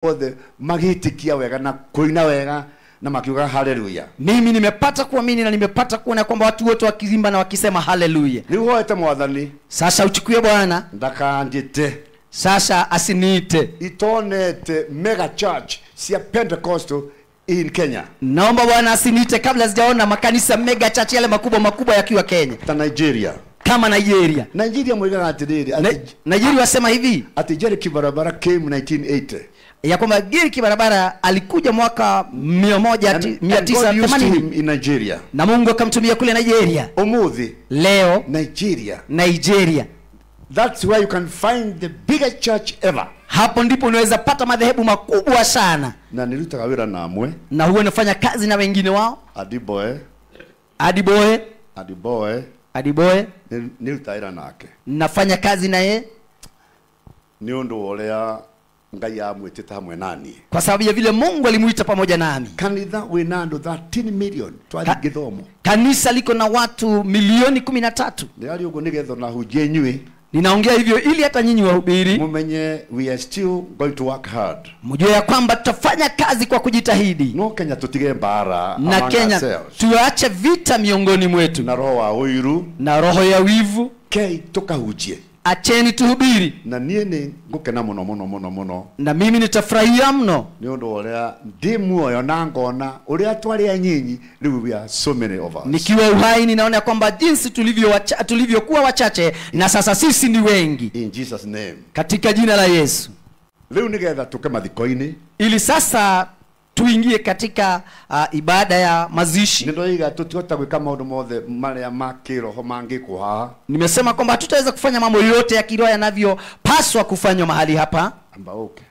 Othe magitikia wega na kuina wega na makiuga haleluya. Mimi nimepata kuamini na nimepata kuona kwamba watu wote wakiimba na wakisema haleluya. Riu hoete Mwathani. Sasa uchukue Bwana. Ndakanjite. Sasa asiniite. Itonete mega church cia Pentecostal in Kenya. Naomba Bwana asiniite kabla sijaona makanisa mega church yale makubwa makubwa yakiwa Kenya. Ta Nigeria. Kama Nigeria. Nigeria mwigaga atiriri. Nigeria wasema hivi. Ati Jerry Kibarabara came 1980. Ya kwamba Jerry Kibarabara alikuja mwaka 1980 in Nigeria. Na Mungu akamtumia kule Nigeria. Umuthi. Leo Nigeria. Nigeria. That's where you can find the biggest church ever. Hapo ndipo unaweza pata madhehebu makubwa sana. Na nilitaga wira na amwe. Na huwa nafanya kazi na wengine wao. Adiboe. Adiboe. Adiboe. Adiboe. Nilitaira nake. Nafanya kazi na yeye. Ni undu uria Ngai amwitite hamwe nani. Kwa sababu ya vile Mungu alimuita pamoja nami. Kanitha wina andu 13 million twathi githomo. Kanisa liko na watu milioni 13. Ndari uguo nigetha na hunjie inyuĩ. Ninaongea hivyo ili hata nyinyi wahubiri mumenye we are still going to work hard. Mjue ya kwamba tutafanya kazi kwa kujitahidi. No Kenya tutige mbara na Kenya tuache vita miongoni mwetu. Na roho wa uiru na roho ya wivu. Kei tukahujie. Acheni tuhubiri. Na niĩ nĩ ngũkena mũno mũno mũno mũno. Na mimi nitafurahia mno. Nĩ ũndũ ũrĩa ndĩ muoyo na ngona ũrĩa twarĩ anyinyi, rĩu we are so many of us. Nikiwa uhai ninaona kwamba jinsi tulivyokuwa wachache na sasa sisi ni wengi. In Jesus name. Katika jina la Yesu. Rĩu nĩgetha tũke mathiko-inĩ. Ili sasa tuingie katika ibada ya mazishi. Nĩndoiga tũtihota gwĩka maũndũ mothe marĩa ma kĩroho mangĩkwo haha. Nimesema kwamba hatutaweza kufanya mambo yote ya kiroho yanavyopaswa kufanywa mahali hapa. Amba okay.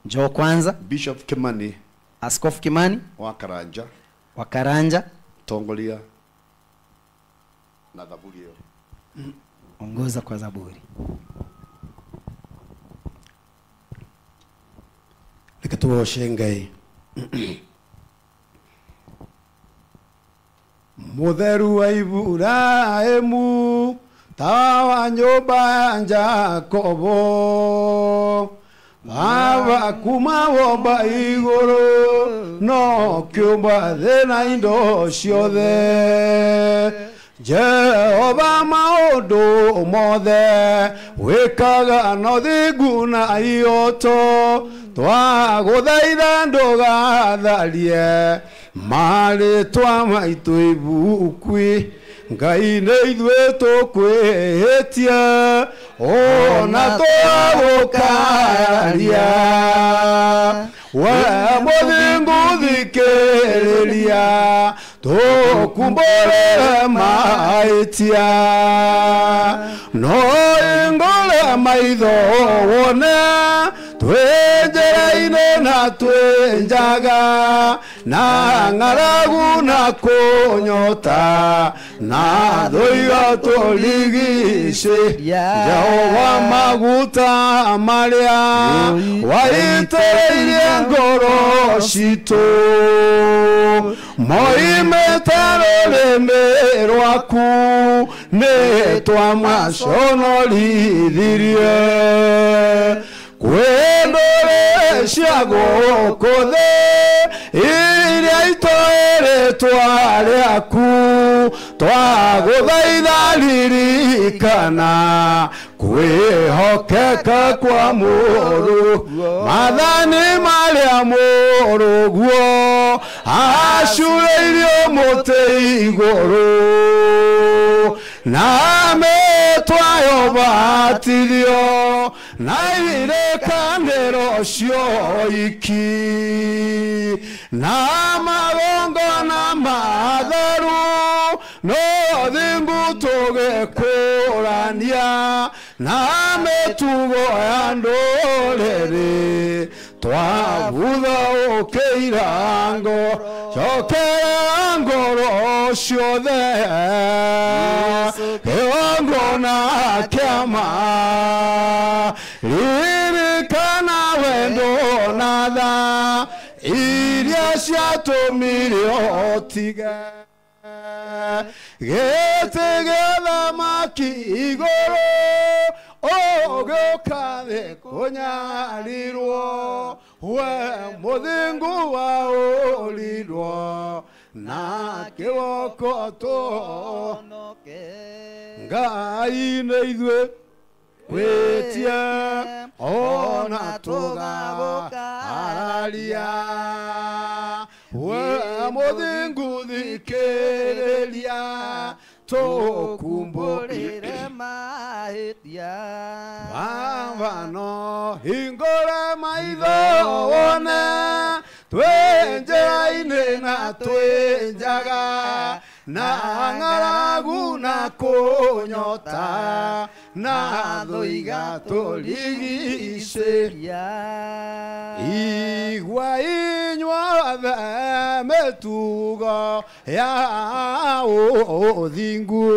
Njoo kwanza. Bishop Kimani. Askofu Kimani wa Karanja. Wa Karanja. Tongolia na zaburi hiyo. Ongoza kwa zaburi. Reke tugoce Ngai. Mutheru wa Iburahĩmu ta wa nyũmba ya Jakobo, Baba kuma womba igũrũ no kĩũmba thĩ na indo ciothe. Jehova maũndũ mothe wĩkaga na ũthingu na ihooto, twagũthaitha ndũgatharie marĩtwa maitũ ibuku-inĩ. Ngai nĩ ithuĩ tũkwĩhĩtie ona twagũkaria, we mũthingu thikĩrĩria tũkumbũrĩre mahĩtia. No ingũre maitho wone twĩ njĩra-inĩ na twĩ njaga, na ng'aragu na kũnyota na thũiga tũrigicĩirie. Jehova maguta marĩa waitĩrĩirie ngoro citũ moimĩte rũrĩmĩ rwaku nĩ twamaconorithirie. Kwĩ ndũrĩrĩ cia gũkũ thĩ iria itoĩ rĩtwa rĩaku, twagũthaitha ririkana kwĩhokeka kwa mũrũ. Maathani marĩa mũrũguo acurĩirio mũtĩ igũrũ, na mĩtwayo batithio na irĩkanĩro cioiki, na magongona matheru no thingu tũgĩkũrania na mĩtugo ya ndũrĩrĩ. Twabutha ũkĩira cokera ngoro ciothe kĩgongona kĩama, ririkana wendo na tha iria ciatũmire ũtige. Gĩtĩ gĩa thamaki igũrũ ũgĩũka thĩ kũnyarirwo. We muthingu waũrirwo na kĩboko tũhonoke. Ngai nĩ ithuĩ gwĩtie ona tũgagũkararia. We muthingu thikĩrĩria tũkumbũrĩre mahĩtia. Baba no hingũre maitho wone twĩ njĩra-inĩ na twĩ njaga na ng'aragu na kũnyota na thũ igatũrigicĩria. Igua inyuothe mĩtugo ya ũthingu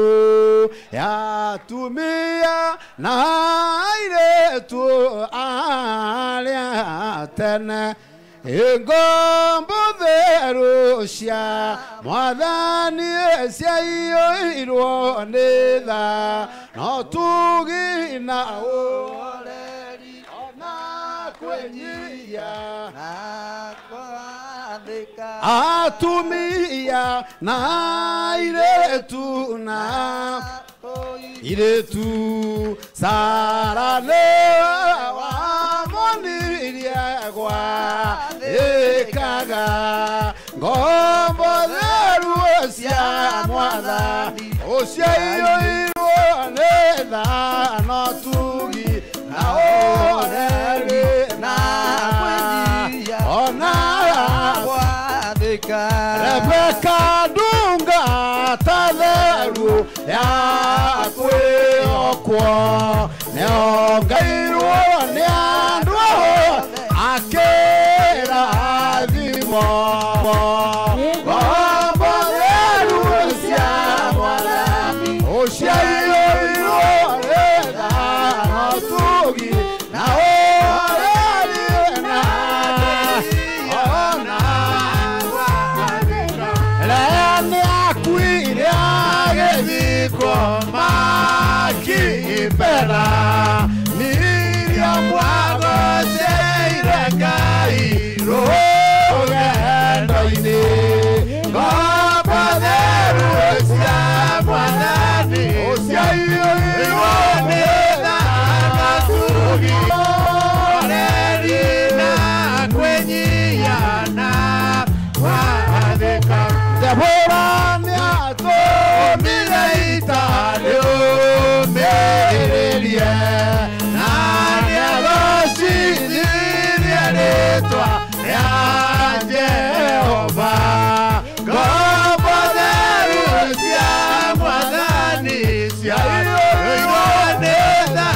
ya atumia na airĩtu arĩa tene. Ngombo theru cia Mwathani ciaiyũirwo nĩ tha no tugi na ũhoreri ona kwĩnyihia na kwathĩka. Atumia na airĩtu na airĩtu Sara nĩwe wamonirie gwathĩkaga. Ngombo theru cia Mwathani ciaiyũirwo nĩ tha no tugi na ũhoreri na kwĩnyihia ona gwathĩka. Rebeka ndungata theru ya kwĩhokwo nĩongeirwo nĩ andũ akĩrathimwo. Ngombo theru cia Mwathani ciaiyũirwo nĩ tha no tugi na ũhoreri na ona gwathĩka. Lea nĩakuire agĩthikwo Makipela Miriam wagoceire Ngai rũgendo-inĩ. Ngombo theru cia Mwathani ciaiyũirwo nĩ tha na tugi ũhoreri na kwĩnyihia na gwathĩka. Debora nĩatũmire ita rĩũmĩrĩrie na nĩagocithirie rĩtwa rĩa Jehova. Ngombo theru cia Mwathani ciaiyũirwo nĩ tha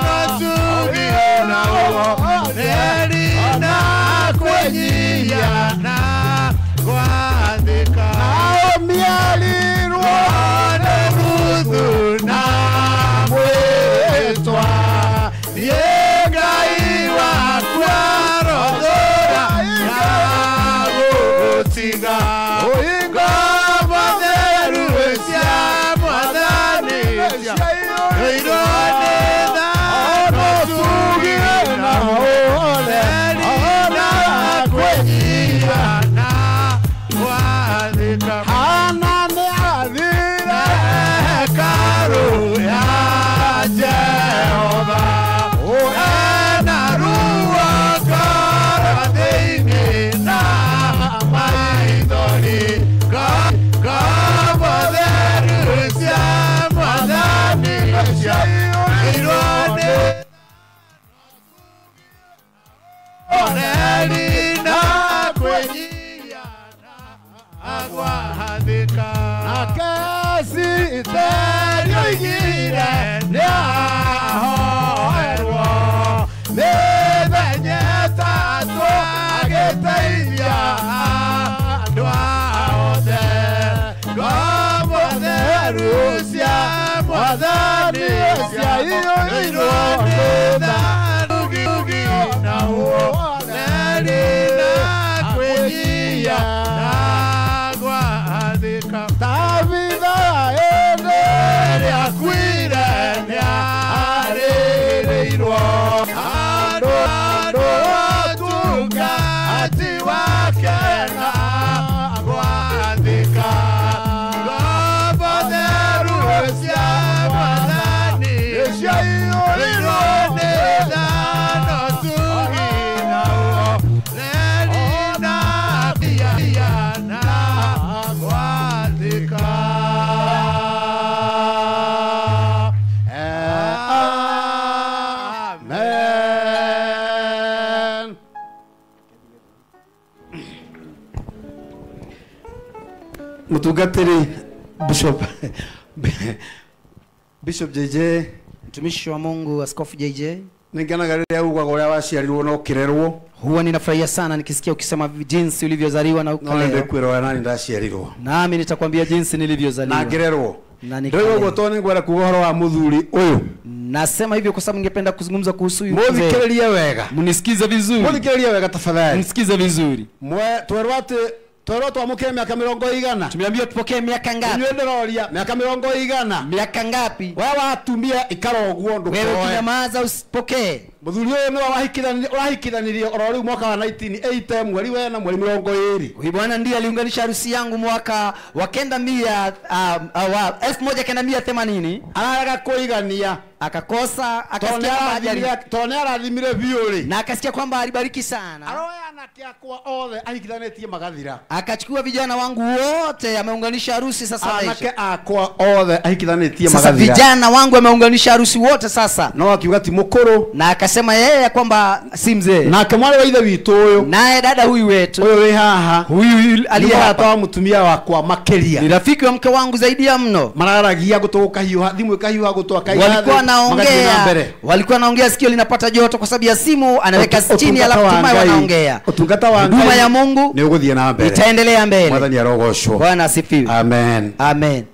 no tugi na ũhoreri na kwĩnyihia na gwathĩka. Naomi erirwo nĩ Ruthu na mwĩtwa niĩ Ngai waku arothũra na gũgũtiga. Ngombo theru cia Mwathani ciaiyũirwo nĩ tha no tugi na ũhoreri na kwĩnyihia na gwathĩka. Hana nĩathire hekarũ ya Jehova ena ruo ngoro thĩinĩ na maithori. Ngombo theru cia Mwathani ciaiyũirwo nĩ ũhoreri na kwĩnyihia na gwathĩka. Nake Esiteri oigire nĩahoerwo mĩthenya ĩtatũ agĩteithia andũ othe. Ngombo theru cia Mwathani ciaiyũirwo nĩ tha na ũhoreri na kwĩnyihia na gwathĩka. Tabitha hĩndĩ ĩrĩa akuire nĩarĩrĩirwo andũ Tiwakena gwathika ngombo theru cia Mwathani ciaiyũrirwo nĩ thano tugi na ũhoreri na thia na gwathika. Amen. Mutungatiri Bishop Bishop JJ, Mtumishi wa Mungu Askofu JJ, ningenaga rĩrĩa ugaga ũrĩa waciarirwo na ũkĩrerwo. Huwa ninafurahia sana nikisikia ukisema jinsi ulivyozaliwa na No ukalelewa. nĩndĩkwĩra nani ndaciarirwo Nami nitakwambia jinsi nilivyozaliwa na ngĩrerwo. na Ndĩrauga nikalelewa. ũguo tondũ nĩngwenda kuuga ũhoro wa mũthuri ũyũ. Nasema hivyo kwa sababu ningependa kuzungumza kuhusu huyu mzee. Mũthikĩrĩrie wega, Mnisikize vizuri, mũthikĩrĩrie wega tafadhali. msikize vizuri. Twerwo atĩ twerwo twamũkĩre mĩaka mĩrongo igana. Tumeambiwa tupokee miaka ngapi? Inyuĩ ndĩroria mĩaka mĩrongo igana. Miaka ngapi? We watumia ikara ũguo Wewe ndũkoe. ukinyamaza usipokee. Mũthuri ũyũ nĩwe wahikithanirie oro rĩu mwaka wa 1980 mweri wena mweri mĩrongo ĩrĩ. Huyu bwana ndiye aliunganisha harusi yangu mwaka wa 1980. Ararega kũigania Akakosa, akasikia kwamba hajali tondũ nĩ arathimire biũ rĩ. na akasikia kwamba alibariki sana. Aroya anake akwa othe ahikithanĩtie magathira. Akachukua vijana wangu wote, ameunganisha harusi sasa Anake maisha. akwa othe ahikithanĩtie Sasa magathira. vijana wangu ameunganisha harusi wote sasa. No akiuga ti mũkũrũ. Na akasema yeye ya kwamba si mzee. Nake mwarĩ wa ithe witũ ũyũ Naye dada huyu wetu, ũyũ wĩ haha huyu aliye nĩ hapa mũrata wa mũtumia wakwa ni makĩria. rafiki wa mke wangu zaidi ya mno. Mararagia gũtũ gũkahiũha, thimũ ĩkahiũha gũtũ akaiga Walikuwa thĩ, magathiĩ na naongea, mbere. walikuwa naongea, sikio linapata joto kwa sababu ya simu, anaweka chini alafu Ũtungata wa hatimaye Ngai- wanaongea. Ũtungata wa Huduma Ngai ya Mungu nĩ ũgũthiĩ na mbere. itaendelea mbele. Mwathani arogocwo. Bwana asifiwe. Amen. Amen.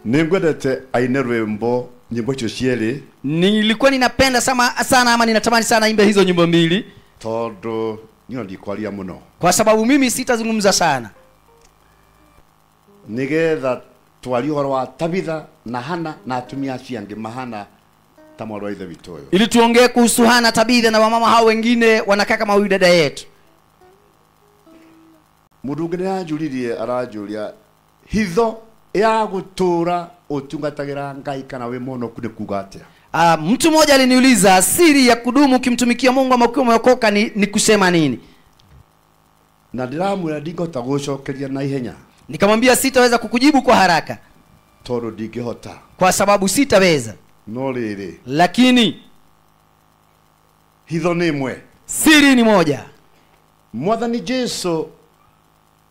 Nĩngwendete aine rwĩmbo nyĩmbo icio cierĩ Nilikuwa ninapenda sana ama ninatamani sana imbe hizo nyimbo mbili tondũ niĩ ndikwaria mũno kwa sababu mimi sitazungumza sana, nĩgetha twarie ũhoro wa Tabitha na Hana na atumia acio angĩ mahana ta mwarĩ wa ithe witũ ũyũ. ili tuongee kuhusu Hana, Tabitha na wamama hao wengine wanakaa kama huyu dada yetu. Mũndũ ũngĩ nĩaranjũririe aranjũria hitho ya gũtũũra ũtungatagĩra Ngai kana wĩ mũhonoku nĩ kuuga atĩa? Mtu mmoja aliniuliza siri ya kudumu ukimtumikia Mungu ama ukiwa umeokoka ni kusema nini? Na ndĩramwĩra ndingĩhota gũcokeria na ihenya Nikamwambia sitaweza kukujibu kwa haraka tondũ ndingĩhota, kwa sababu sitaweza, no rĩrĩ lakini hitho nĩ ĩmwe. siri ni moja. Mwathani Jesu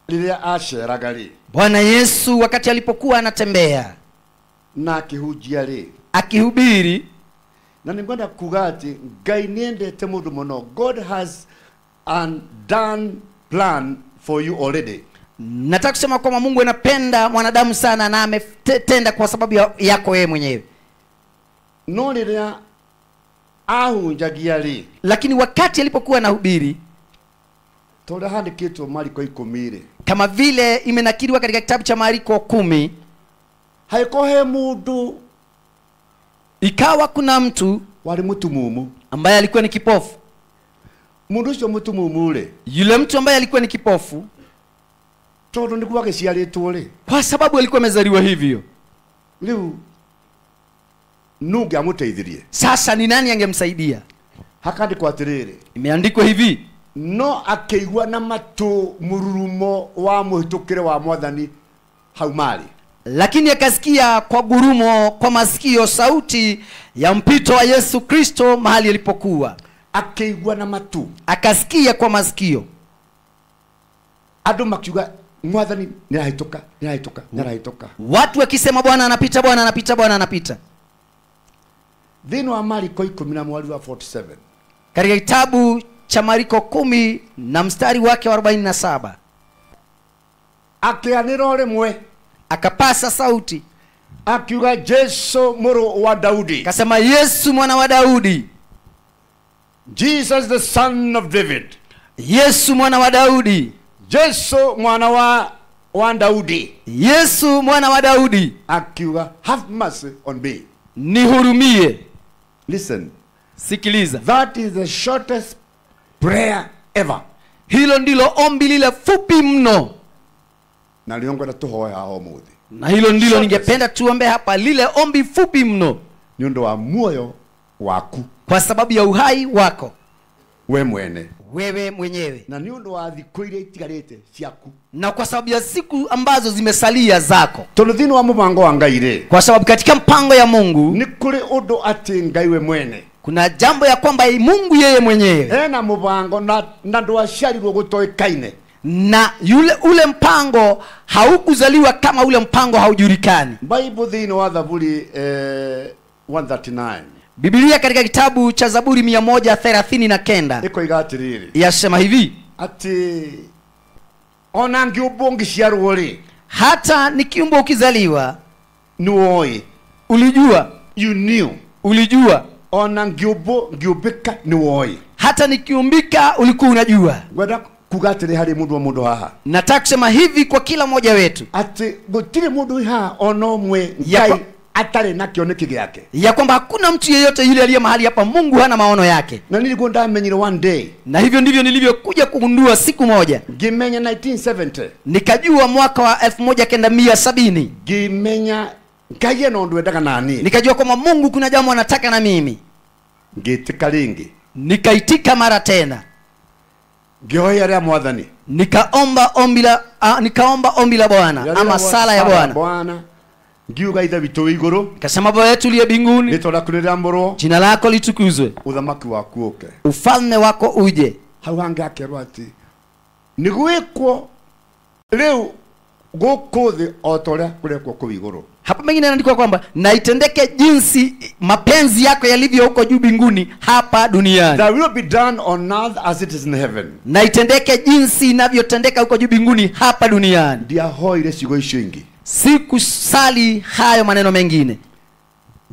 rĩrĩa aceraga rĩ Bwana Yesu wakati alipokuwa anatembea na akĩhunjia rĩ, akihubiri, na nĩngwenda kuga atĩ Ngai nĩendete mũndũ mũno. God has undone plan for you already. nataka kusema kwamba Mungu anapenda mwanadamu sana na ametenda kwa sababu yako yeye mwenyewe. No rĩrĩa ahunjagia rĩ, Lakini wakati alipokuwa anahubiri, tondũ handĩkĩtwo Mariko 10 rĩ, kama vile imenakiliwa katika kitabu cha Mariko 10, haĩko he mũndũ ikawa kuna mtu warĩ mũtumumu. ambaye alikuwa ni kipofu. Mũndũ ũcio mũtumumu rĩ, Yule mtu ambaye alikuwa ni kipofu, tondũ nĩguo agĩciarĩtwo rĩ, kwa sababu alikuwa amezaliwa hivyo, rĩu nũ ũngĩamũteithirie? sasa ni nani angemsaidia? Hakandĩkwo atĩrĩrĩ, Imeandikwa hivi, no akĩigua na matũ mũrurumo wa mũhĩtũkĩre wa Mwathani hau marĩ, lakini akasikia kwa gurumo kwa masikio sauti ya mpito wa Yesu Kristo mahali alipokuwa. Akĩigua na matũ, Akasikia kwa masikio, andũ makiuga Mwathani nĩarahĩtũka, nĩarahĩtũka, nĩarahĩtũka. watu wakisema Bwana anapita, Bwana anapita, Bwana anapita. Thĩinĩ wa Mariko 10 na mweri wa 47, Katika kitabu cha Mariko 10 na mstari wake wa 47, akĩanĩra o rĩmwe akapasa sauti akiuga Jesu mũrũ wa Daudi, akasema, Yesu mwana wa Daudi, Jesus the son of David, Yesu mwana wa Daudi, Jesu mwana wa Daudi, Yesu mwana wa Daudi, akiuga have mercy on me. nihurumie. Listen, Sikiliza, that is the shortest prayer ever. Hilo ndilo ombi lile fupi mno. Na nĩo ngwenda tũhoe haha ũmũthĩ. Na hilo ndilo ningependa tuombe hapa, lile ombi fupi mno, nĩ ũndũ wa muoyo waku, kwa sababu ya uhai wako we mwene, wewe mwenyewe, na nĩ ũndũ wa thikũ iria itigarĩte ciaku, na kwa sababu ya siku ambazo zimesalia zako. Tondũ thĩinĩ wa mũbango wa Ngai rĩ, kwa sababu katika mpango ya Mungu nĩ kũrĩ ũndũ atĩ Ngai we mwene, kuna jambo ya kwamba Mungu yeye mwenyewe ena mũbango na ndwaciarirwo gũtoĩkaine, na yule ule mpango haukuzaliwa kama ule mpango haujulikani. Bible thĩinĩ wa Thaburi 139, Biblia katika kitabu cha Zaburi 139 ĩkoiga atĩrĩrĩ, yasema hivi, atĩ ona ngĩũmbwo ngĩciarwo rĩ, hata nikiumbwa ukizaliwa nĩwoĩ, ulijua, you knew, ulijua, ona ngĩũmbwo ngĩũmbĩka nĩwoĩ, hata nikiumbika ulikuwa unajua. Ngwenda kuga atĩrĩ harĩ mũndũ wa mũndũ haha, nataka kusema hivi kwa kila mmoja wetu, atĩ gũtirĩ mũndũ haha ona ũmwe Ngai atarĩ na kĩoneki gĩake, ya kwamba hakuna mtu yeyote yule aliye mahali hapa Mungu hana maono yake. Na nilikuwa ndamenyire one day, na hivyo ndivyo nilivyokuja kugundua siku moja, ngimenya 1970, nikajua mwaka wa 1970, ngimenya Ngai ena ũndũ endaga nani, nikajua kwamba Mungu kuna jambo anataka na mimi. Ngĩtĩka rĩngĩ, nikaitika mara tena, ngĩhoya rĩa Mwathani, nikaomba ombi la nikaomba ombi la Bwana ama sala ya Bwana. Ngiuga Ithe witũ wĩ igũrũ, nikasema Baba yetu uliye mbinguni, rĩtwa rĩaku nĩrĩamũrwo, jina lako litukuzwe, ũthamaki waku ũke, ufalme wako uje. Hau hangĩ akerwo atĩ nĩ gwĩkwo rĩu gũkũ thĩ o ta ũrĩa kũrekwo kũu igũrũ. Hapa mengine inaandikwa kwamba na itendeke jinsi mapenzi yako yalivyo huko juu mbinguni hapa duniani. That will be done on earth as it is in heaven. Na itendeke jinsi inavyotendeka huko juu mbinguni hapa duniani. Ndiahoire ciugo icio ingĩ, sikusali hayo maneno mengine.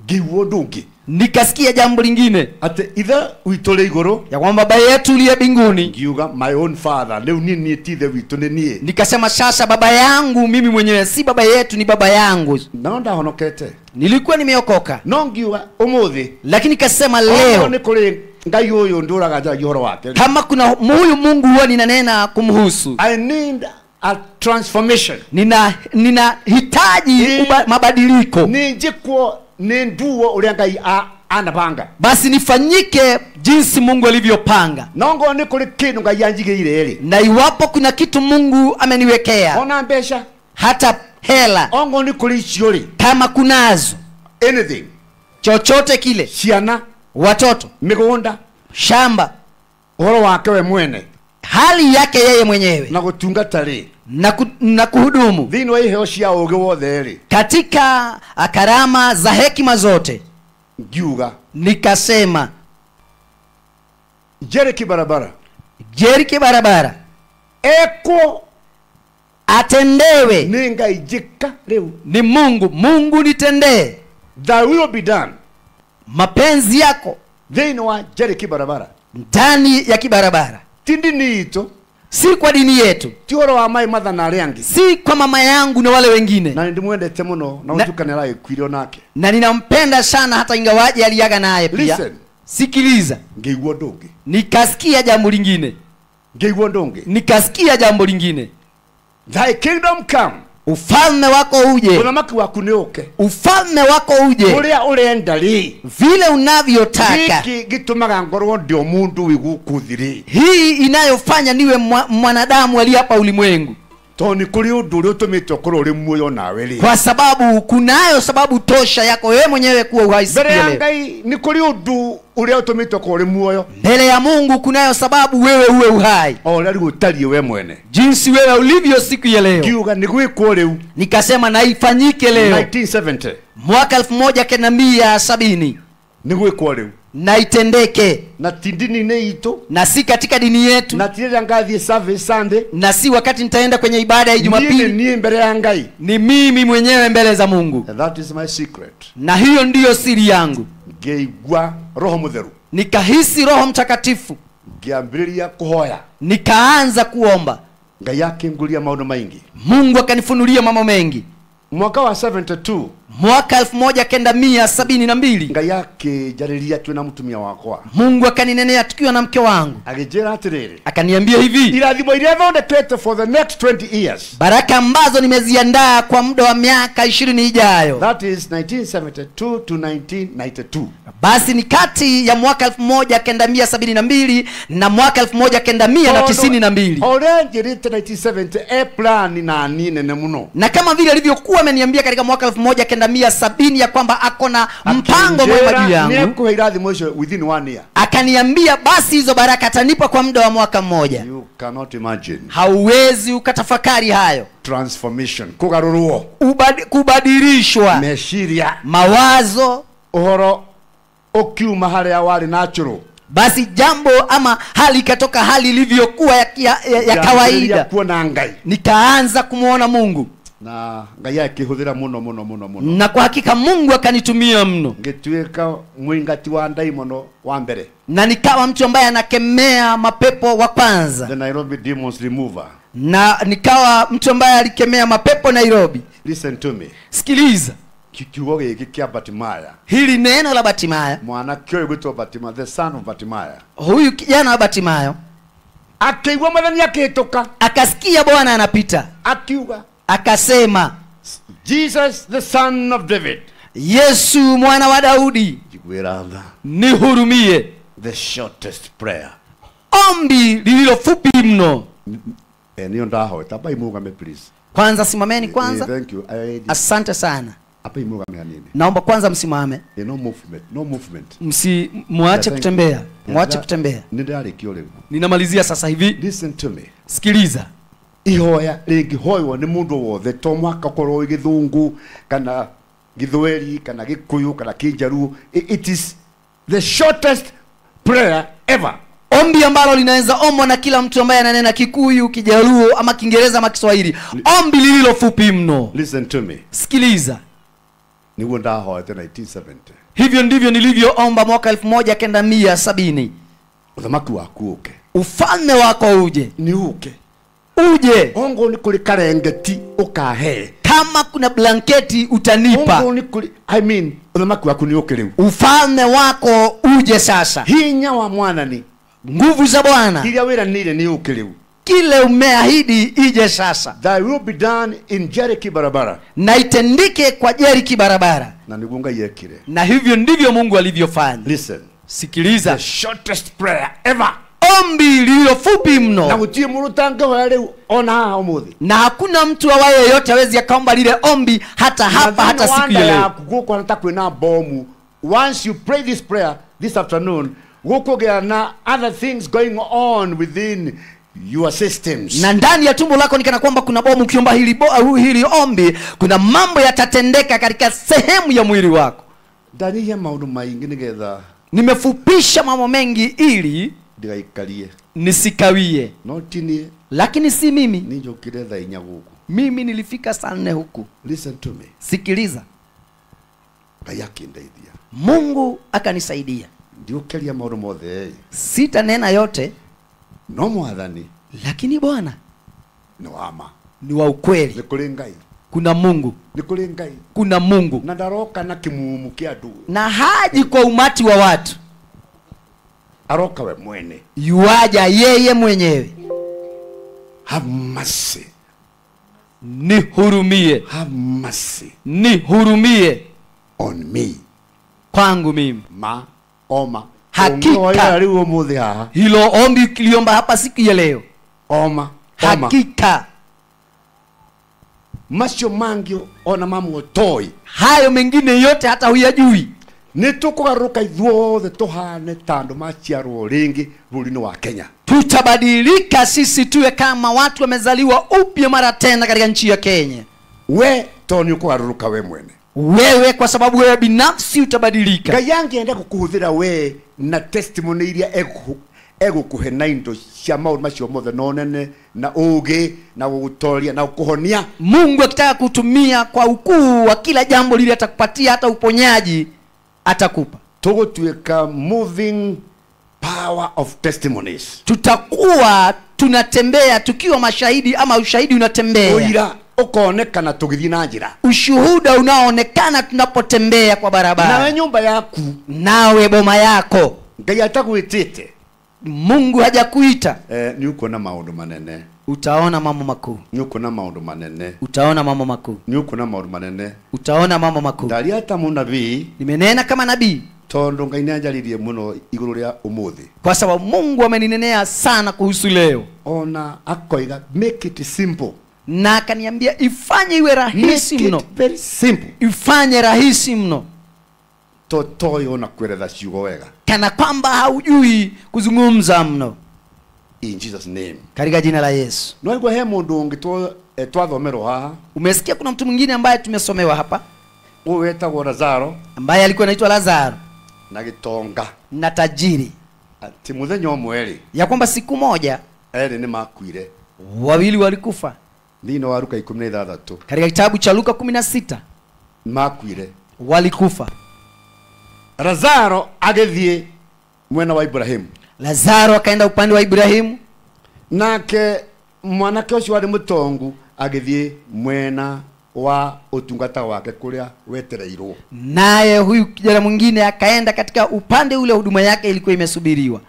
Ngĩigua ũndũ ũngĩ, nikasikia jambo lingine, atĩ Ithe witũ ũrĩ igũrũ, ya kwamba Baba yetu uliye mbinguni. Ngiuga my own father, rĩu niĩ niĩ ti Ithe witũ nĩ niĩ. Nikasema sasa baba yangu mimi mwenyewe, si baba yetu, ni baba yangu. No ndahonokete, nilikuwa nimeokoka. No ngiuga ũmũthĩ, lakini kasema leo nĩ kũrĩ Ngai ũyũ ndũraga njaragia ũhoro wake, kama kuna huyu Mungu huwa ninanena kumhusu, I need a transformation. Ninahitaji mabadiliko. Ninjikwo ni nduo ũrĩa Ngai anapanga, basi nifanyike jinsi Mungu alivyopanga. Nongo nĩ kũrĩ kĩndũ Ngai anjigĩire rĩ, na iwapo kuna kitu Mungu ameniwekea, ona mbeca, hata hela, ongo nĩ kũrĩ icio rĩ, kama kunazo, anything, chochote kile, ciana, watoto, mĩgũnda, shamba, ũhoro wake we mwene, hali yake yeye mwenyewe, na gũtungata rĩ, na kuhudumu thĩinĩ wa iheo cia ũũgĩ wothe rĩ, katika karama za hekima zote. Ngiuga, nikasema Jeriki barabara, Jeriki barabara eko atendewe nĩ Ngai njĩka rĩu, ni Mungu, Mungu nitendee, thy will be done, mapenzi yako thĩinĩ wa Jeriki barabara, ndani ya kibarabara, ti ndini itũ, si kwa dini yetu, ti ũhoro wa mai matha na arĩa angĩ, si kwa mama yangu na wale wengine. Na nĩndĩmwendete mũno na ũtuka nĩaragĩkuire onake, na ninampenda sana hata ingawaje aliaga naye pia. Listen. Sikiliza. Ngĩigua ũndũ ũngĩ, nikasikia jambo lingine, ngĩigua ũndũ ũngĩ, nikasikia jambo lingine, thy kingdom come, ufalme wako uje, ũthamaki waku nĩ ũke, ufalme wako uje, ũrĩa ũrenda rĩ, vile unavyotaka. Gĩkĩ gĩtũmaga ngorwo ndĩ o mũndũ wĩ gũkũ thĩ rĩ, hii inayofanya niwe mwanadamu aliye hapa ulimwengu, tondũ nĩ kũrĩ ũndũ ũrĩa ũtũmĩte ũkorwo ũrĩ muoyo nawe rĩ, kwa sababu kunayo sababu tosha yako wewe mwenyewe kuwa uhai siku mbere ya ya leo. Ngai nĩ kũrĩ ũndũ ũrĩa ũtũmĩte ũkorwo ũrĩ muoyo, mbele ya Mungu kunayo sababu wewe uwe uhai, o ũrĩa rĩu ũtariĩ we mwene, jinsi wewe ulivyo siku ya leo. Ngiuga nĩ gwĩkwo rĩu, nikasema na ifanyike leo, 1970, mwaka 1970, nĩ gwĩkwo rĩu, na itendeke, na ti ndini-inĩ itũ, na si katika dini yetu, na ti rĩrĩa ngathiĩ service Sunday, na si wakati nitaenda kwenye ibada ya Jumapili, niĩ mbere ya Ngai, ni mimi mwenyewe mbele za Mungu. And that is my secret. Na hiyo ndiyo siri yangu. Ngĩigua Roho Mũtheru, nikahisi Roho Mtakatifu, ngĩambĩrĩria kũhoya, nikaanza kuomba, Ngai akĩnguria maũndũ maingĩ, Mungu akanifunulia mambo mengi. Mwaka wa 72, Mwaka 1972 Ngai akĩnjarĩria twĩ na mũtumia wakwa. Mungu akaninenea tukiwa na mke wangu. Agĩnjĩra atĩrĩrĩ, akaniambia hivi, irathimo iria thondekete for the next 20 years, baraka ambazo nimeziandaa kwa muda wa miaka 20 ijayo, that is 1972 to 1992, basi ni kati ya mwaka 1972 na mwaka 1992. Orenjirite 1970 e plan na nene muno. Na kama vile alivyokuwa ameniambia katika mwaka 1970 ya kwamba ako na mpango mwema juu yangu, within 1 year. Akaniambia basi hizo baraka atanipa kwa muda wa mwaka mmoja. You cannot imagine. Hauwezi ukatafakari hayo. Transformation, kugarurwo, kubadilishwa meciria, mawazo, uhoro ukiuma haria wari natural. Basi jambo ama hali ikatoka hali ilivyokuwa ya kawaida. Nikaanza kumuona Mungu. Na Ngai akihũthĩra muno muno muno muno. Na kwa hakika Mungu akanitumia mno. Ngĩtuĩka mwingati wa ndaimono wa mbere. Na nikawa mtu ambaye anakemea mapepo wa kwanza. The Nairobi Demons Remover. Na nikawa mtu ambaye alikemea mapepo Nairobi. Listen to me. Sikiliza. Kiugo gĩkĩ kĩa Bartimayo. Hili neno la Bartimayo. Mwanake ũyũ gwĩtwo Bartimayo, the son of Bartimayo. Huyu kijana wa Bartimayo akĩigua Mwathani akĩhĩtũka, akasikia Bwana anapita, akiuga, akasema, Jesus the son of David, Yesu mwana wa Daudi, nihurumie. The shortest prayer, ombi lililo fupi mno. Niyo ndahoeta bai mugame please. Kwanza simameni kwanza. Thank you. Asante sana. Hapa imugame hanini. Naomba kwanza msimame. No movement, no movement. Msimuache kutembea. Muache kutembea. Ninamalizia sasa hivi. Listen to me. Sikiliza. Ihoya rĩngĩhoywo nĩ mũndũ wothe, to mũhaka ũkorwo wĩ Gĩthũngũ kana Gĩthweri kana Gĩkũyũ kana Kĩnjaruo. It is the shortest prayer ever. Ombi ambalo linaweza ombwa na kila mtu ambaye ananena Kikuyu, Kijaluo ama Kiingereza ama Kiswahili. Ombi lililo fupi mno. Listen to me. Sikiliza. Niguo ndahoete 1970. Hivyo ndivyo nilivyoomba mwaka 1970. Uthamaki waku uke. Ufalme wako uje. Ni uke. Uje. Ongo ni kuli karengeti ukahe. Kama kuna blanketi utanipa. Ongo ni kuli, I mean, uthamaki waku ni uke leo. Ufalme wako uje sasa. Hinya wa Mwathani, nguvu za Bwana, iria wĩranĩire ni uke leo. Kile umeahidi ije sasa. Thy will be done in Jericho barabara. Na itendike kwa Jericho barabara. Na niguo Ngai ekire. Na hivyo ndivyo Mungu alivyofanya. Listen. Sikiliza. The shortest prayer ever. Ombi lililo fupi mno. Na gũtirĩ mũndũ ũtangĩhoya rĩu ona haha ũmũthĩ. Na hakuna mtu awaye yeyote hawezi akaomba lile ombi hata hapa hata siku ya leo. Gũkũ ta kwĩna bomu. Once you pray this prayer this afternoon, gũkũgĩa na other things going on within your systems. Na ndani ya tumbo lako ni kana kwamba kuna bomu. Ukiomba hili ombi, kuna mambo yatatendeka katika sehemu ya mwili wako. Ndani ya maũndũ maingĩ nĩgetha nimefupisha mambo mengi ili ndigaikarie, nisikawie. No tinie, lakini si mimi. Ninjokire thaa inya guku. Mimi nilifika saa 4 huku. Listen to me. Sikiliza. Ngai akindeithia. Mungu akanisaidia. Ndiũkeria maũndũ mothe. Sitanena yote. No Mwathani, lakini Bwana ni wa ma, ni wa ukweli. Nĩ kũrĩ Ngai. Kuna Mungu. Nĩ kũrĩ Ngai. Kuna Mungu. Na ndaroka na kimumu kĩa andũ. Na haji kwa umati wa watu. Aroka we mwene. Yuaja yeye mwenyewe. Have mercy. Nihurumie. Have mercy. Nihurumie. On me. Kwangu mimi. Ma oma. Hakika. Hilo ombi ukiliomba hapa siku ya leo. Oma. Hakika. Macio mangi ona mamutoi. Hayo mengine yote hata huyajui. Nĩ tũkũgarũrũka ithuothe tũhane ta andũ maciarwo rĩngĩ bũrũri-inĩ wa Kenya. Tutabadilika sisi tuwe kama watu wamezaliwa upya mara tena katika nchi ya Kenya. We to nĩ ũkũgarũrũka we mwene. Wewe kwa sababu wewe binafsi utabadilika. Ngai angĩenda gũkũhũthĩra we na testimony iria egũkũhe na indo cia maũndũ macio mothe na ũnene na ũũgĩ na gũgũtoria na gũkũhonia. Mungu akitaka kutumia kwa ukuu wa kila jambo lile atakupatia, hata uponyaji atakupa. Tũgũtuĩka moving power of testimonies. Tutakuwa tunatembea tukiwa mashahidi ama ushahidi unatembea. Ũira Ukonekana tugithii na njira. Ushuhuda unaoonekana tunapotembea kwa barabara. Nawe nyumba yaku, nawe boma yako, Ngai atagwitite, Mungu hajakuita, ni ukuona maundu manene. Utaona mambo makuu. Ni ukuona maundu manene. Utaona mambo makuu. Ni ukuona maundu manene. Utaona mambo makuu. Ndaria ta munabii, nimenena kama nabii, tondu Ngai nĩanjarĩrie mũno igũrũ rĩa ũmũthĩ, kwa sababu Mungu ameninenea sana kuhusu leo. Ona akoiga make it simple, na akaniambia ifanye iwe rahisi mno. Make it very simple. Ifanye rahisi mno. Totoyo na kueleza ciugo wega, kana kwamba haujui kuzungumza mno. In Jesus name, katika jina la Yesu. No igwa he mundu ungi twathomerwo haha. Umesikia kuna mtu mwingine ambaye tumesomewa hapa, uyu wetagwo Lazaro, ambaye alikuwa anaitwa Lazaro, na gitonga, na tajiri. Ati muthenya umwe ri, ya kwamba siku moja eri ni makuire, wawili walikufa. Thĩinĩ wa Luka 16, katika kitabu cha Luka 16, makuire, walikufa. Lazaro agithie mwena wa Ibrahimu. Lazaro akaenda upande wa Ibrahimu, nake mwanake ucio wari mutongu agithie mwena wa utungata wake kuria wetereirwo. Naye huyu kijana mwingine akaenda katika upande ule huduma yake ilikuwa imesubiriwa.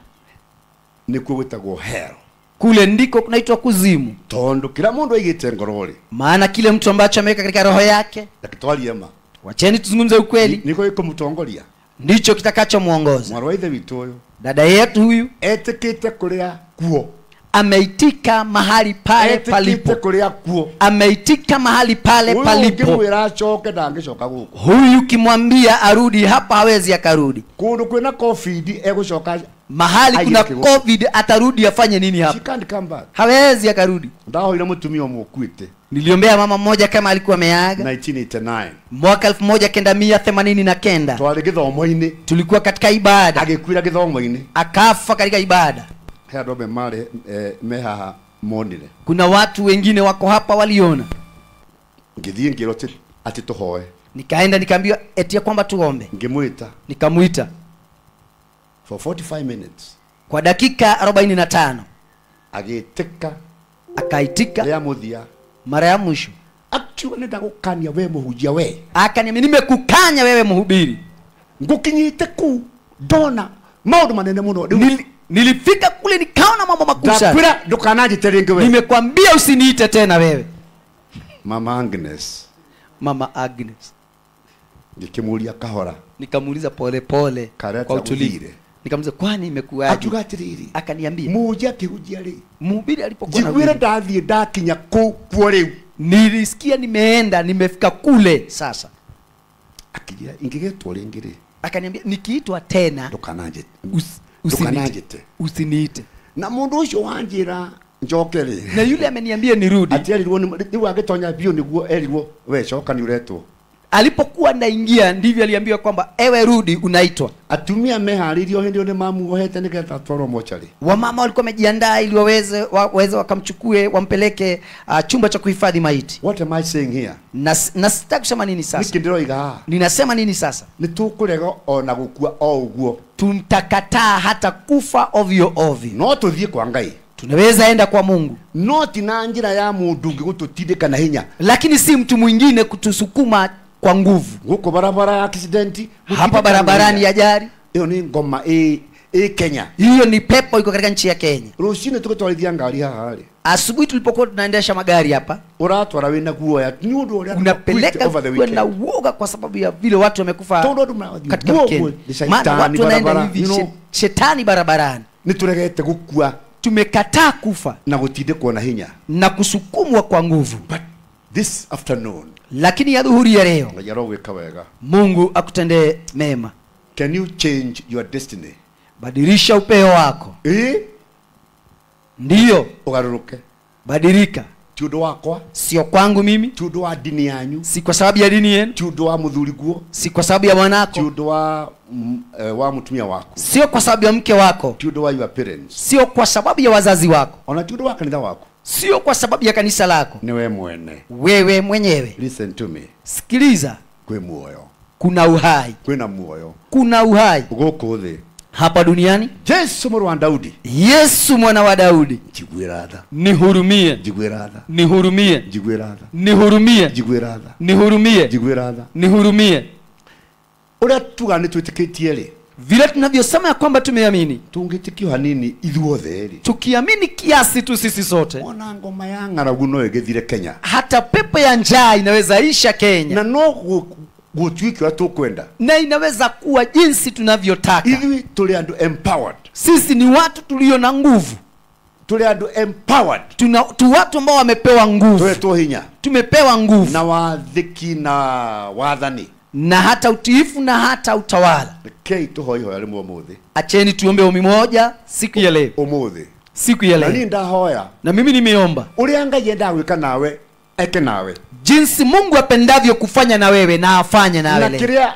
Nikuo gwitagwo hell. Kule ndiko kunaitwa kuzimu. Tondu kila mundu aigite ngoro-ri, maana kile mtu ambacho ameweka katika roho yake, dakitwarie ma, wacheni tuzungumze ukweli, niko ikumutongoria, ndicho kitakachomuongoza. Mwarwa ithe witu uyu, dada yetu huyu, etikite kuria kuo, ameitika mahali pale palipo. Kuria kuo, ameitika mahali pale palipo. Ukimwira acoke ndangĩcoka gũkũ. Huyu kimwambia arudi hapa hawezi akarudi. Kundu kwina COVID egucoka mahali kuna COVID atarudi afanye nini hapa? She can't come back. Hawezi akarudi. Ndahoire mutumia ũmwe ũkuĩte. Niliombea mama mmoja kama alikuwa ameaga 1989. Mwaka 1989. Twari githomo-inĩ. Tulikuwa katika ibada. Agĩkuĩra githomo-inĩ. Akafa katika ibada. He andũ amwe marĩ me haha monire. Kuna watu wengine wako hapa waliona. Ngĩthiĩ ngĩrwo ati tuhoe. Nikaenda nikaambiwa eti kwamba tuombe. Ngĩmwĩta. Nikamuita. For 45 minutes. Kwa dakika 45. Agĩtĩka. Akaitika. Rĩa mũthia. Mara ya mwisho. Akiuga nĩndagũkania we mũhunjia we. Akaniambia nimekukanya wewe mhubiri. Ngũkinyĩte kuu ndona maũndũ manene mũno. Nilifika kule nikaona mambo makuu sana. Ndakwĩra ndũkananjĩte rĩngĩ we. Nimekwambia usiniite tena wewe. Mama Agnes. Mama Agnes. Nikimuulia kahora. Nikamuuliza pole pole kwa utulivu. Nikamuuliza kwani imekuwaje? Akiuga atiriri. Akaniambia mũhunjia akĩhunjia rĩ. Mhubiri alipokuwa njiguire ndathiĩ ndakinya kũu kuo rĩu. Nilisikia nimeenda nimefika kule sasa. Akijira ingĩgetwo rĩngĩ rĩ. Akaniambia nikiitwa tena ndũkananjĩte. Usiniite. Usiniite. Na mundu ucio wanjira njoke rĩ. Na yule ameniambia nirudi. Ati erirwo ni agĩtonya biũ nĩguo erirwo we coka nĩ uretwo. Alipokuwa naingia ndivyo aliambiwa kwamba ewe rudi unaitwa. Atumia meharĩirio hĩndĩ ĩyo nĩmamuohete nĩgetha atwarwo mochari. Wamama walikuwa wamejiandaa ili waweze wakamchukue wampeleke chumba cha kuhifadhi maiti. What am I saying here? Na sitaki kusema nini sasa. Niki ndĩroiga haha? Ninasema nini sasa? Nĩtũkũrega ona gũkua o ũguo. Tumtakataa hata kufa ovyo ovyo. No tũthiĩ kwa Ngai. Tunaweza enda kwa Mungu. No ti na njĩra ya mũndũ ũngĩ gũtũtindĩka na hinya. Lakini si mtu mwingine kutusukuma kwa nguvu. Guko barabara ya accident, hapa barabarani ya ajali. Hiyo ni ngoma Kenya. Hiyo ni pepo iko katika nchi ya Kenya. Rũcinĩ tũgĩtwarithia ngari haha rĩ. Asubuhi tulipokuwa tunaendesha magari hapa, uratwara wĩna guoya nĩ ũndũ ũrĩa unapeleka over the weekend. Na uoga kwa sababu ya vile watu wamekufa katika weekend. Maana watu wanaenda hivi shetani barabarani. Nĩtũregete gũkua. Tumekataa kufa na gũtindĩkwo na hinya na kusukumwa kwa nguvu. But this afternoon, lakini ya dhuhuri ya leo, Mungu akutendee mema. Can you change your destiny? Badilisha upeo wako. Ndiyo. Ugaruruke. Badilika. Ti ũndũ wakwa. Sio kwangu mimi. Ti ũndũ wa dini yanyu. Si kwa sababu ya dini yenu. Ti ũndũ wa mũthuri guo. Si kwa sababu ya mwanako. Ti ũndũ wa mũtumia waku. Sio kwa sababu ya mke wako. Ti ũndũ wa your parents. Sio kwa sababu ya wazazi wako. Ona ti ũndũ wa kanitha waku. Sio kwa sababu ya kanisa lako. Ni wewe mwene. Wewe mwenyewe. Listen to me. Sikiliza. Kwi muoyo. Kuna uhai. Kwina muoyo. Kuna uhai. Gũkũ thĩ. Hapa duniani. Yesu mwana wa Daudi. Yesu mwana wa Daudi. Njiguĩra tha. Nihurumie. Njiguĩra tha. Nihurumie. Njiguĩra tha. Nihurumie. Njiguĩra tha. Nihurumie. Njiguĩra tha. Nihurumie. Ũrĩa tuga nĩ twĩtĩkĩtie rĩ, vile tunavyosema ya kwamba tumeamini, tũngĩtĩkio hanini ithuothe rĩ, tukiamini kiasi tu sisi sote, ona ngoma ya ng'aragu no ĩgĩthire Kenya. Hata pepo ya njaa inaweza isha Kenya. Na no gũtuĩke ũrĩa tũkwenda. Na inaweza kuwa jinsi tunavyotaka. Ithuĩ tũrĩ andũ empowered. Sisi ni watu tulio na nguvu. Tũrĩ andũ empowered. Tu watu ambao wamepewa nguvu. Tũhetwo hinya. Tumepewa nguvu. Na wathĩki na wathani. Na hata utiifu na hata utawala. Rekei tũhoe ihoya rĩmwe ũmũthĩ. Acheni tuombe ombi moja siku ya leo. Ũmũthĩ. Siku ya leo. Na niĩ ndahoya. Na mimi nimeomba. Ũrĩa Ngai endaga gwĩka nawe, eke nawe. Jinsi Mungu apendavyo kufanya na wewe na afanye na wewe. Na kĩrĩa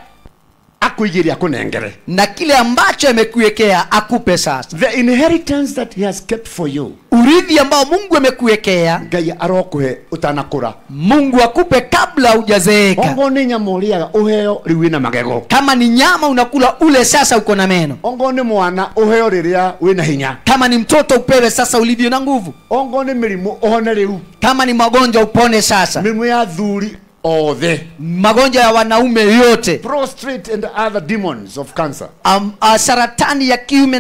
akuigĩria akunengere. Na kile ambacho amekuwekea akupe sasa. The inheritance that he has kept for you. Urithi ambao Mungu amekuwekea, Ngai arokuhe utanakura. Mungu akupe kabla hujazeeka. Ongo ni nyama ũrĩaga ũheo rĩu wĩna magego. Kama ni nyama unakula ule sasa uko na meno. Ongo ni mwana ũheo rĩrĩa wĩna hinya. Kama ni mtoto upewe sasa ulivyo na nguvu. Ongo ni mĩrimũ ũhone rĩu. Kama ni magonjwa upone sasa. Mĩrimũ ya thuri othe. Magonjwa ya wanaume yote. Prostrate and other demons of cancer. Saratani ya kiume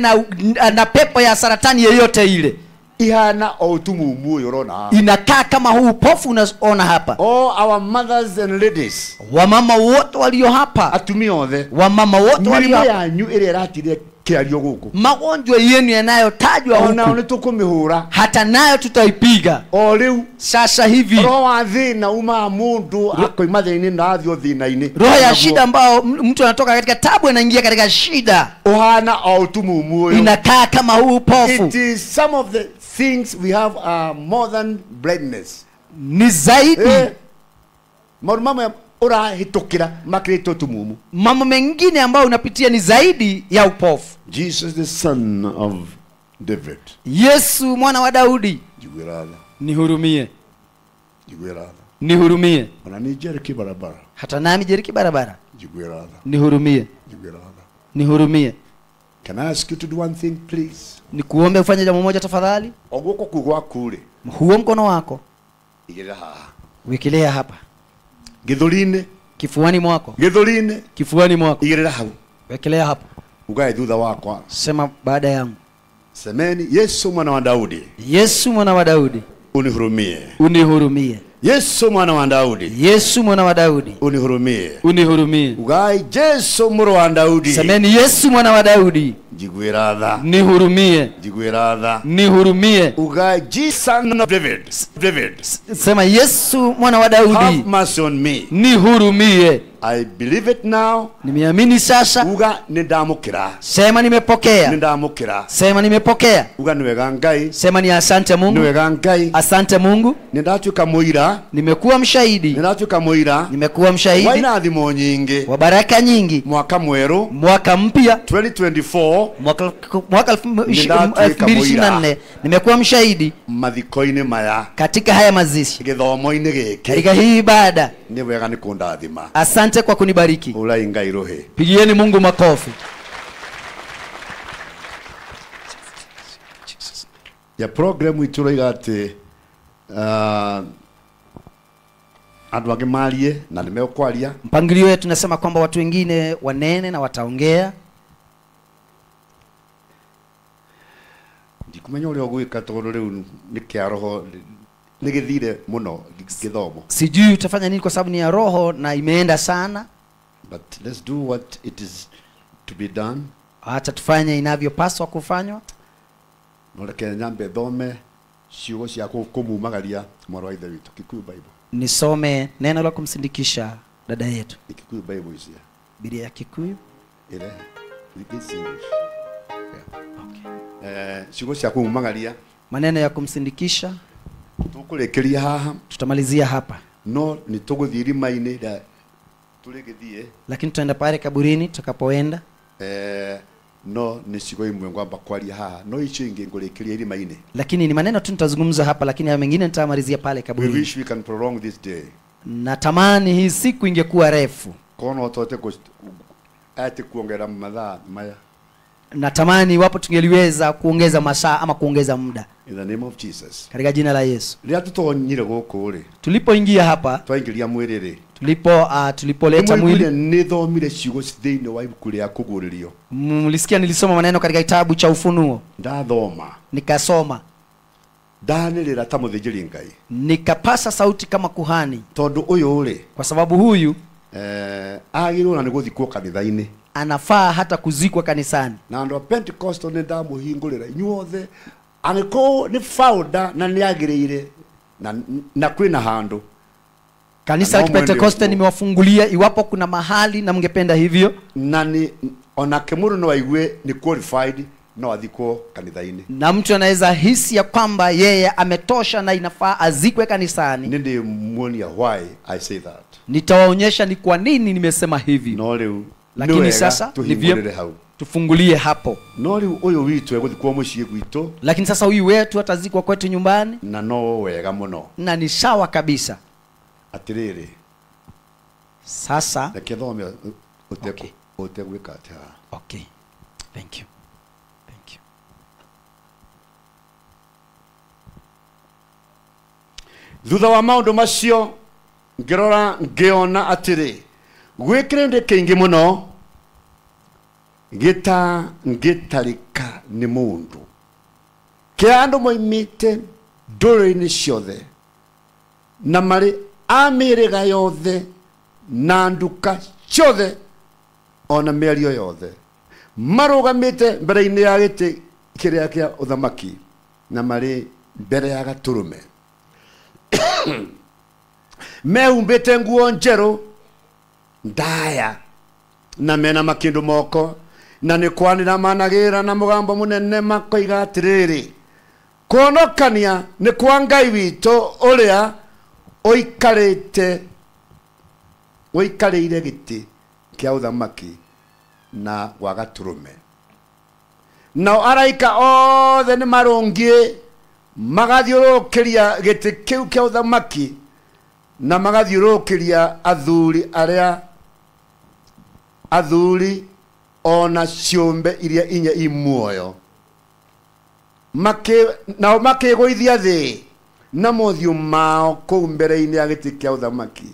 na pepo ya saratani yoyote ile. Ihana o utumumu uyu urona. Inakaa kama huu upofu unaona hapa. All our mothers and ladies. Wamama wote walio hapa. Atumia othe. Wamama wote walio hapa. Mĩrimũ yanyu ĩrĩa ĩratire kĩario gũkũ. Magonjwa yenu yanayotajwa huku. Ona nĩ tũkũmĩhũra. Hata nayo tutaipiga. O rĩu. Sasa hivi. Roho wa thĩna umaga mũndũ akoima thĩna-inĩ na athiĩ thĩna-inĩ. Roho ya shida ambao mtu anatoka katika tabu anaingia katika shida. Ũhana o utumumu ũyũ. Inakaa kama huu upofu. It is some of the things we have are more than blindness. Ni zaidi. Maũndũ mamwe ũrahĩtũkĩra makĩrĩte utumumu. Mambo mengine ambayo unapitia ni zaidi ya upofu. Jesus the son of David. Yesu mwana wa Daudi. Njiguĩra tha. Nihurumie. Njiguĩra tha. Nihurumie. Ona ni Jeriki barabara. Hata nami Jeriki barabara. Njiguĩra tha. Nihurumie. Njiguĩra tha. Nihurumie. Can I ask you to do one thing please? Nikuombe ufanye jambo moja tafadhali. O guoko kuu gwaku rĩ. Huo mkono wako. Igĩrĩra haha. Wekelea hapa. Gĩthũri-inĩ. Kifuani mwako. Gĩthũri-inĩ. Kifuani mwako. Igĩrĩra hau. Wekelea hapo. Ugae thutha wakwa. Sema baada yangu. Semeni Yesu mwana wa Daudi. Yesu mwana wa Daudi. Unihurumie. Unihurumie. Yesu mwana wa Daudi. Yesu mwana wa Daudi. Unihurumie. Unihurumie. Ugai Yesu mwana wa Daudi. Semeni Yesu mwana wa Daudi. Njiguĩra tha. Nihurumie. Njiguĩra tha. Nihurumie. Ugai Jesus son of David. David. Sema Yesu mwana wa Daudi. Have mercy on me. Nihurumie. I believe it now. Nimeamini sasa. Uga nindamukira. Sema nimepokea. Nindamukira. Sema nimepokea. Uga ni wega Ngai. Sema ni asante Mungu. Ni wega Ngai. Asante Mungu. Nindatuika muira. Nimekuwa mshahidi. Nindatuika muira. Nimekuwa mshahidi. Wa irathimo nyingi. Wa baraka nyingi. Mwaka mweru. Mwaka mpya. 2024. Mwaka 2024. Nimekuwa mshahidi. Mathiko-inĩ maya. Katika haya mazishi. Gĩthomo-inĩ gĩkĩ. Katika hii ibada. Ni wega nĩ kũndathima. Asante kwa kunibariki. Urai Ngai rũhĩ. Pigieni Mungu makofi. Ya program itu roiga atĩ andũ angĩ marie na nĩmekwaria. Mpangilio wetu tunasema kwamba watu wengine wanene na wataongea. Ndikumenya ũrĩa ũgwĩka tondũ rĩu nĩ kĩa roho nĩ gĩthire mũno gĩthomo. Sijui utafanya nini kwa sababu ni ya roho na imeenda sana. But let's do what it is to be done. Acha tufanye inavyopaswa kufanywa. Noreke nyambe thome ciugo cia kumumagaria mwarĩ wa Ithe witũ. Kikuyu Bible. Nisome neno la kumsindikisha dada yetu. Kikuyu Bible is here. Biblia ya Kikuyu. Ile it's English. Yeah. Okay. Ciugo cia kumumagaria. Maneno ya kumsindikisha. Tukurekeria haha. Tutamalizia hapa. No ni tũgũthiĩ irima-inĩ tũrĩgĩthiĩ. Lakini tutaenda pale kaburini tutakapoenda. No ni ciugo imwe ngwamba kwaria haha no icio ingĩ ngũrĩkĩria irima-inĩ. Lakini ni maneno tu nitazungumza hapa, lakini hayo mengine nitamalizia pale kaburini. We wish we can prolong this day. Natamani hii siku ingekuwa refu. Kono tote ati kuongera mathaa maya. Natamani iwapo tungeliweza kuongeza masaa ama kuongeza muda. In the name of Jesus. Katika jina la Yesu. Rĩrĩa tũtonyire gũkũ rĩ, Tulipoingia hapa, twaingĩria mwĩrĩ rĩ, tulipoleta mwili, nĩthomire ciugo thĩinĩ wa ibuku rĩa kũguũrĩrio. Mlisikia nilisoma maneno katika kitabu cha Ufunuo. Ndathoma. Nikasoma. Ndanĩrĩra ta mũthĩnjĩri Ngai. Nikapasa sauti kama kuhani. Tondũ ũyũ rĩ, kwa sababu huyu agĩrĩirwo na nĩ gũthikwo kanitha-inĩ. Anafaa hata kuzikwa kanisani. Na andũ a Pentecostal nĩ ndamũhingũrĩra inyuothe, angĩkorwo nĩ founder na nĩ agĩrĩire na kwĩna handũ. Kanisa la Pentecoste nimewafungulia iwapo kuna mahali na mngependa hivyo. Na ni onake mũndũ no aigue ni qualified no athikwo kanitha-inĩ. Na mtu anaweza hisi ya kwamba yeye ametosha na inafaa azikwe kanisani. Nĩ muonia why I say that. Nitawaonyesha ni kwa nini nimesema hivi. No rĩu, lakini sasa ni vyema tufungulie hapo. No rĩu ũyũ witũ egũthikwo mũciĩ gwitũ. Lakini sasa huyu wetu atazikwa kwetu nyumbani. Na no wega mũno. Na ni sawa kabisa. Atiriri. Sasa reke thome ũtegwĩka atĩa. Okay. Thank you. Thank you. Thutha wa maũndũ macio ngĩrora ngĩona atĩrĩ, gwĩ kĩrĩndĩ kĩingĩ mũno gĩtangĩtarĩka nĩ mũndũ, kĩa andũ moimĩte ndũrĩrĩ-inĩ ciothe na marĩ a mĩhĩrĩga yothe na nduka ciothe ona mĩario yothe, marũgamĩte mbere-inĩ ya gĩtĩ kĩrĩa kĩa ũthamaki na marĩ mbere ya Gatũrũme, mehumbĩte nguo njerũ ndaya na mena makĩndũ moko, na nĩ kwanĩra managĩra na mũgambo mũnene makoiga atĩrĩrĩ, kũhonokania nĩ kwa Ngai witũ ũrĩa ũikarĩire gĩtĩ kĩa ũthamaki na gwa Gatũrũme. Nao araika othe nĩ marũngiĩ magathiũrũrũkĩria gĩtĩ kĩu kĩa ũthamaki na magathiũrũrũkĩria athuri arĩa athuri ona ciũmbe iria inya i muoyo, nao makĩgũithia thĩ na mothiũ mao kũu mbere-inĩ ya gĩtĩ kĩa ũthamaki,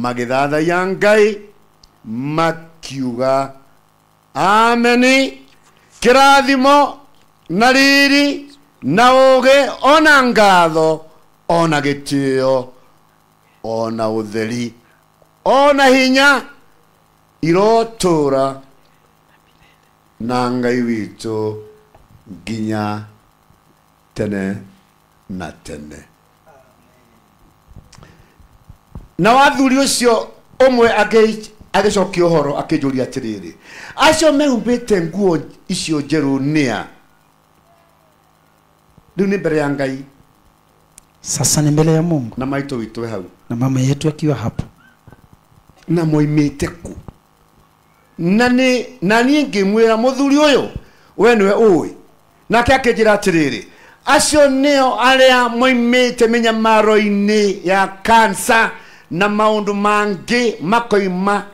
magĩthathaiya Ngai makiuga ameni, kĩrathimo na riri na ũũgĩ ona ngatho ona gĩtĩo ona ũtheri ona hinya irotũra na Ngai witũ nginya tene na tene. Na wathuri ũcio ũmwe agĩcokia ũhoro akĩnjũria atĩrĩrĩ, acio mehumbĩte nguo icio njerũ nĩa? Rĩu nĩ mbere ya Ngai. Sasa ni mbele ya Mungu. Na maitũ witũ hau. Na mama yetu akiwa hapo. Na moimĩte kũ? Na niĩ ngĩmwĩra mũthuri ũyũ, we nĩwe ũĩ. Nake akĩnjĩra atĩrĩrĩ, acio nĩo arĩa moimĩte mĩnyamaro-inĩ ya kansa na maũndũ mangĩ makoima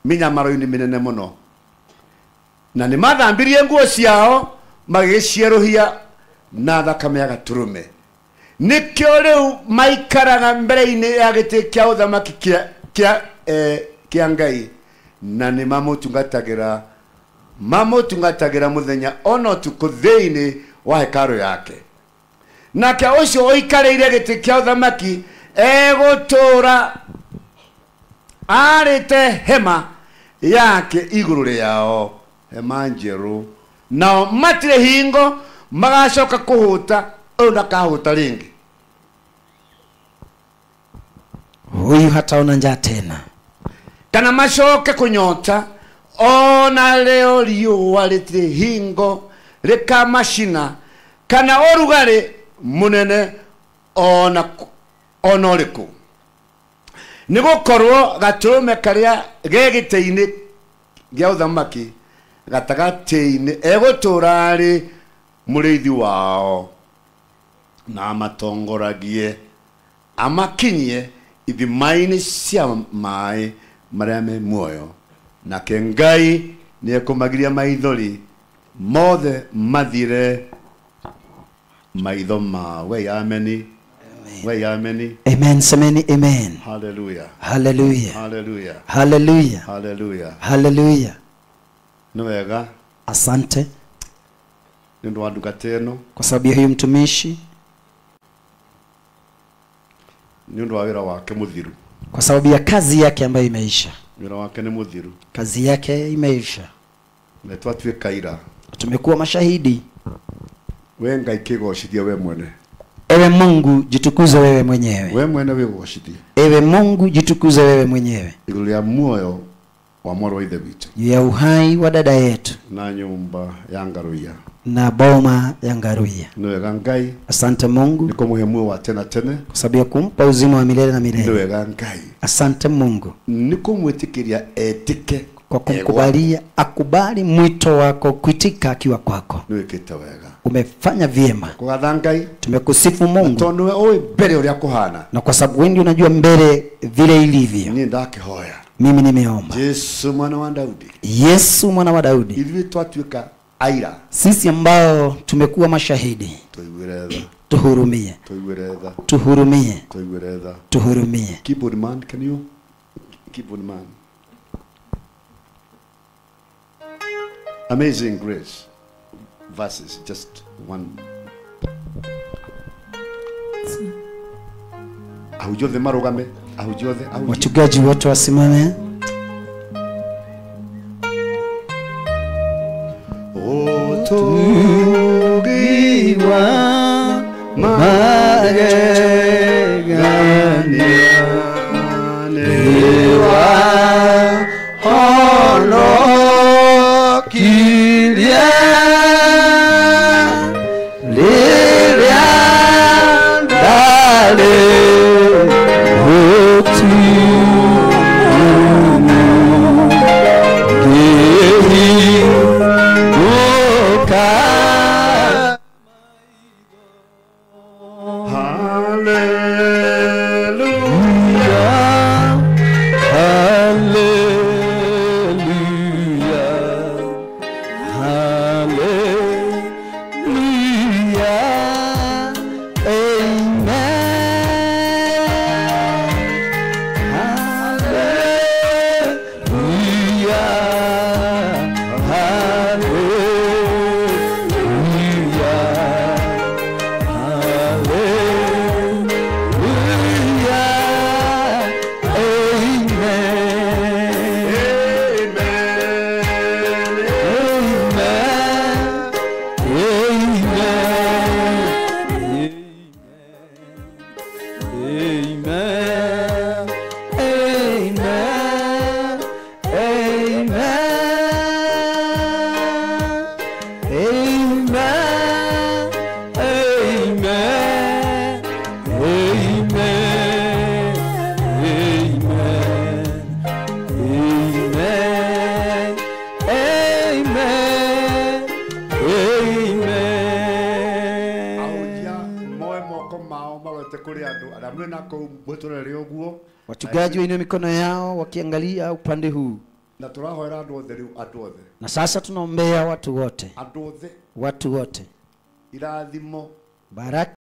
mĩnyamaro-inĩ mĩnene mũno, na nĩ mathambirie nguo ciao magĩcierũhia na thakame ya Gatũrũme. Nĩkĩo rĩu maikaraga mbere-inĩ ya gĩtĩ kĩa ũthamaki kĩa Ngai, na nĩ mamũtungatagĩra mũthenya ona ũtukũ thĩinĩ wa hekarũ yake. Nake ũcio ũikarĩire gĩtĩ kĩa ũthamaki egũtũũra arĩte hema yake igũrũ rĩao, hema njerũ, nao matirĩ hingo magacoka kũhũta, ũyũ ndakahũta rĩngĩ. Huyu hataona njaa tena kana macoke kũnyota, ona leo riũa rĩtirĩ hingo rĩkamacina kana ũrugarĩ mũnene ona ũrĩkũ, nĩ gũkorwo Gatũrũme karĩa ge gĩtĩ-inĩ gĩa ũthamaki gatagatĩ-inĩ egũtũũra arĩ mũrĩithi wao, na amatongoragie amakinyie ithima-inĩ cia maĩ marĩa me muoyo, nake Ngai Nĩ ekũmagiria maithori mothe mathire maitho mao. We ameni. We ameni. Amen. Semeni amen. Hallelujah. Hallelujah. Hallelujah. Hallelujah. Hallelujah. Hallelujah. Nĩ wega. Asante nĩ ũndũ wa ndungata ĩno, kwa sababu ya huyu mtumishi, nĩ ũndũ wa wĩra wake mũthiru, kwa sababu ya kazi yake ambayo imeisha. Wĩra wake nĩ mũthiru, kazi yake imeisha. Na twatuĩka aira, tumekuwa mashahidi. We Ngai kĩgocithie we mwene. Ewe Mungu jitukuze wewe mwenyewe. We mwene wĩgocithie. Ewe Mungu jitukuze wewe mwenyewe. Igũrũ rĩa muoyo wa mwarĩ wa ithe witũ, juu ya uhai wa dada yetu na nyũmba ya Ngaruiya, na boma ya Ngaruiya. Nĩ wega Ngai. Asante Mungu nĩ kũmũhe muoyo wa tene tene, kwa sababu ya kumpa uzima wa milele na milele. Nĩ wega Ngai. Asante Mungu nĩ kũmwĩtĩkĩria etĩke, kwa kumkubalia akubali mwito wako, kuitika akiwa kwako. Nĩ wĩkĩte wega, umefanya vyema. Kũgatha Ngai, tumekusifu Mungu, tondũ we ũĩ mbere ũrĩa kũhana, na kwa sababu wewe unajua mbele vile ilivyo. Niĩ ndakĩhoya, mimi nimeomba, Yesu mwana wa Daudi, Yesu mwana wa Daudi, ithuĩ twatuĩka aira, sisi ambao tumekuwa mashahidi, tũiguĩre tha, tuhurumie, tũiguĩre tha, tuhurumie, tũiguĩre tha, tuhurumie. Keyboard man, can you keyboard man? Amazing Grace verses, just one. Ahunjia othe marũgame, ahunjia othe, ahunjia. Wachungaji wote wasimame. Ũtũgiwa magegania nĩ wahonokirie rĩrĩa ndarĩ mũtumumu, ngĩhingũka. Hallelujah, Hallelujah, Hallelujah, amen. Hallelujah, Hallelujah, Hallelujah, amen. Amen. Amen. Amen. Amen. Amen. Amen. Amen. Amen. Amen. Amen. Amen. Amen. Ahunjia moe moko mao marorete kũrĩ andũ arĩa mwĩna kũu mwĩtũrere ũguo. Wachungaji wainue mikono yao wakiangalia upande huu. Na tũrahoera andũ othe rĩu, andũ othe, Na sasa tunaombea watu wote, andũ othe, watu wote, irathimo, baraka.